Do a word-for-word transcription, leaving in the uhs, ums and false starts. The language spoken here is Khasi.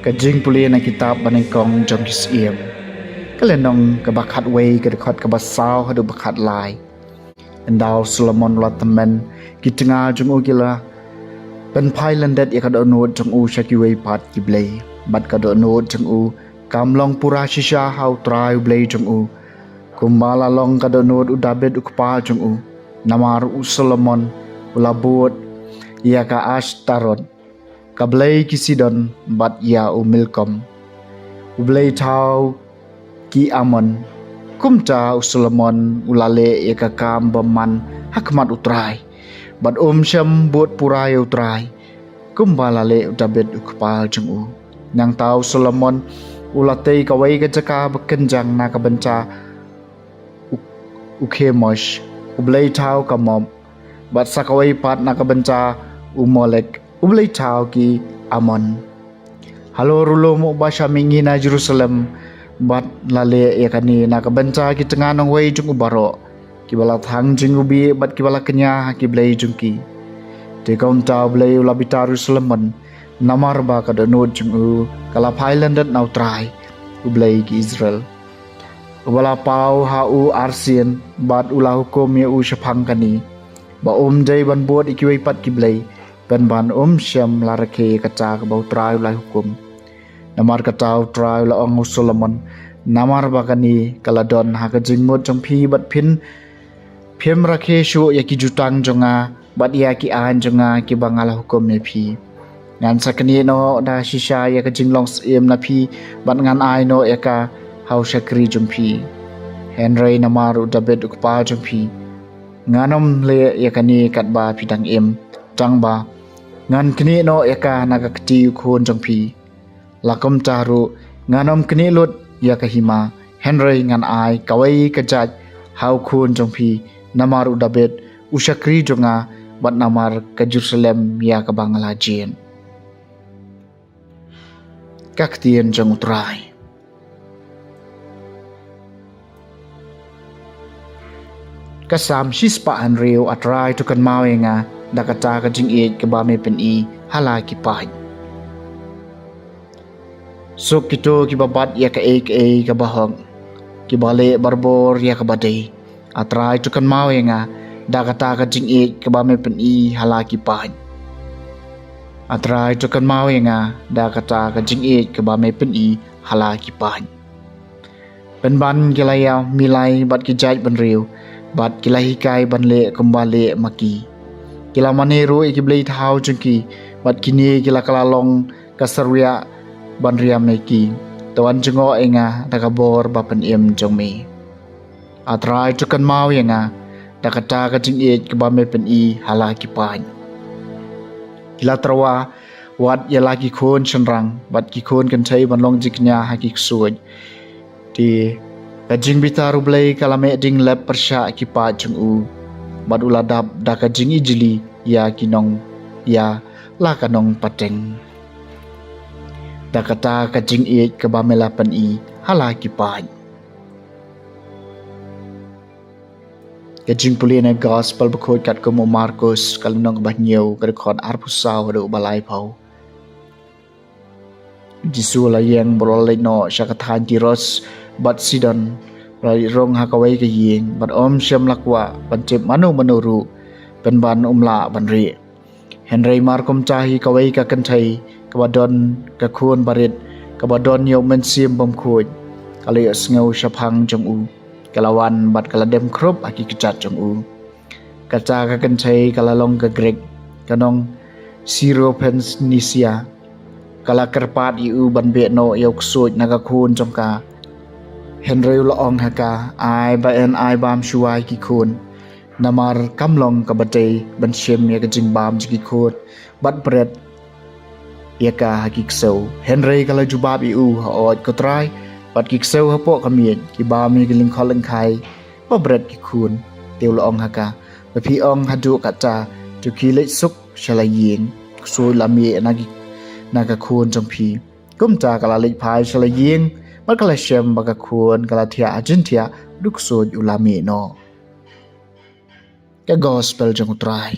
Ka jingpule na kitab Banyngkong jong ki Syiem, ka lynnong kaba khatwei, ka dkhot kaba saw haduh ba khatlai. Ynda u Solomon u la tymmen ki tnga jong u ki la pynphai lyndet ïa ka dohnud jong u sha kiwei pat ki blei, bad ka dohnud jong u kam long pura shisha ha U Trai U Blei jong u, kumba la long ka dohnud u Dabid u kpa jong u. Namar u Solomon u la bud ïa ka Ashtarot, ka blei ki Sidon, bad ïa u Milkom, u blei thaw ki Amon. Kumta u Solomon u la leh ïa ka kam bymman ha khmat U Trai, bad um shym bud pura ïa U Trai kumba la leh u Dabid u kpa jong u. Nangta u Solomon u la tei kawei ka jaka bakynjang na ka bynta u, u Kemosh, u blei thaw ka Moab, bad sa kawei pat na ka bynta u Molek, u blei thaw ki Amon. Halor u lum uba sha mihngi na Jerusalem, bad la leh ïa kane na ka bynta ki tnga nongwei jong u baroh, kiba la thang jingubi bad kiba la kñia ha ki blei jong ki. Te kumta U Blei u la bitar ïa u Solomon, namar ba ka dohnud jong u ka la phai lyndet na U Trai, U Blei ki Israel, uba la paw ha u arsien, bad u la hukum ïa u shaphang kane, ba um dei ban bud ïa kiwei pat ki blei, pynban um shym la rakhe ïa kata kaba U Trai u la hukum. Namar kata U Trai u la ong ha u Solomon, namar ba kane ka la don ha ka jingmut jong phi, bad phin, phim rakhe shuh ïa ki jutang jong nga, bad ïa ki aiñ jong nga kiba nga la hukum ïa phi. Ngan sa knieh noh da shisha ïa ka jinglong syiem na phi, bad ngan ai noh ïa ka ha u shakri jong phi. Hynrei namar u Dabid u kpa jong phi, ngan ym leh ïa kane katba phi dang im, tangba ngan knieh noh ïa ka na ka kti u khun jong phi. La kumta ruh, ngan ym knieh lut ïa ka hima, hynrei ngan ai kawei ka jait ha u khun jong phi, namar u Dabid u shakri jong nga, bad namar ka Jerusalem ïa kaba nga la jied. Ka ktien jong U Trai. Ka Salm shispah hynriew. A Trai, to kynmaw ïa nga da kata ka jingïeit kaba me pyni ha la ki paid. Suk kito kiba bat ïa kaei kaei kaba hok, kiba leh barabor ïa kaba dei. A Trai, to kynmaw ïa nga da kata ka jingïeit kaba me pyni ha la ki paid. A Trai, to kynmaw ïa nga da kata ka jingïeit kaba me pyni ha la ki paid. Pynban ki la ïa milai bad ki jaitbynriew, bad ki la hikai ban leh kumba leh ma ki. Ki la mane ruh ïa ki blei thaw jong ki, bad kine ki la kylla long ka syrwiah ban riam ïa ki. To wan jngoh ïa nga da ka bor ba pynim jong me. A Trai, to kynmaw ïa nga da kata ka jingïeit kaba me pyni ha la ki paid. Ki la tyrwa wat ïa la ki khun shynrang bad ki khun kynthei ban long jingkñia ha ki ksuid. Te ka jingbitar U Blei ka la meh ding lep pyrshah ki paid jong u, bad u la dap da ka jingijli ïa ki nong, ïa la ka nongpateng, da kata ka jingïeit kaba me la pyni ha la ki paid. Ka jingpule na Gospel Bakhuid katkum u Markus, ka lynnong ba hynñiew, ka dkhot arphew saw haduh ba laiphew. Jisu la ïeng bad u la leit noh sha ka thaiñ Tirus bad Sidon. U la leit rung ha kawei ka ïing, bad um shym la kwah ban tip mano mano ruh, pynban um lah ban rieh. Hynrei mar kumta hi kawei ka kynthei kaba don ka khun barit, kaba don ïa u mynsiem bymkhuid, ka la ïohsngew shaphang jong u, ka la wan bad ka la dem khrup ha ki kjat jong u. Kata ka kynthei ka la long ka Grik, ka nong Syrophoenisia. Ka la kyrpad ïa u ban beh noh ïa u ksuid na ka khun jong ka. Hynrei u la ong ha ka, ai ba yn ai bam shuwa ïa ki khun. Namar kam long kaba dei ban shim ïa ka jingbam jong ki khun bad bret ïa ka ha ki ksew. Hynrei ka la jubab ïa u, hooid ko Trai, bad ki ksew hapoh ka miej ki bam ïa ki lyngkhot lyngkhai ba bret ki khun. Te u la ong ha ka, ba phi ong haduh katta, to khie leit suk sha la ïing. Ksuid la mih na ki, na ka khun jong phi. Kumta ka la leit phai sha la ïing, bad ka la shem ba ka khun ka la thiah ha jingthiah, bad u ksuid u la mih noh. Ka Gospel jong u Trai.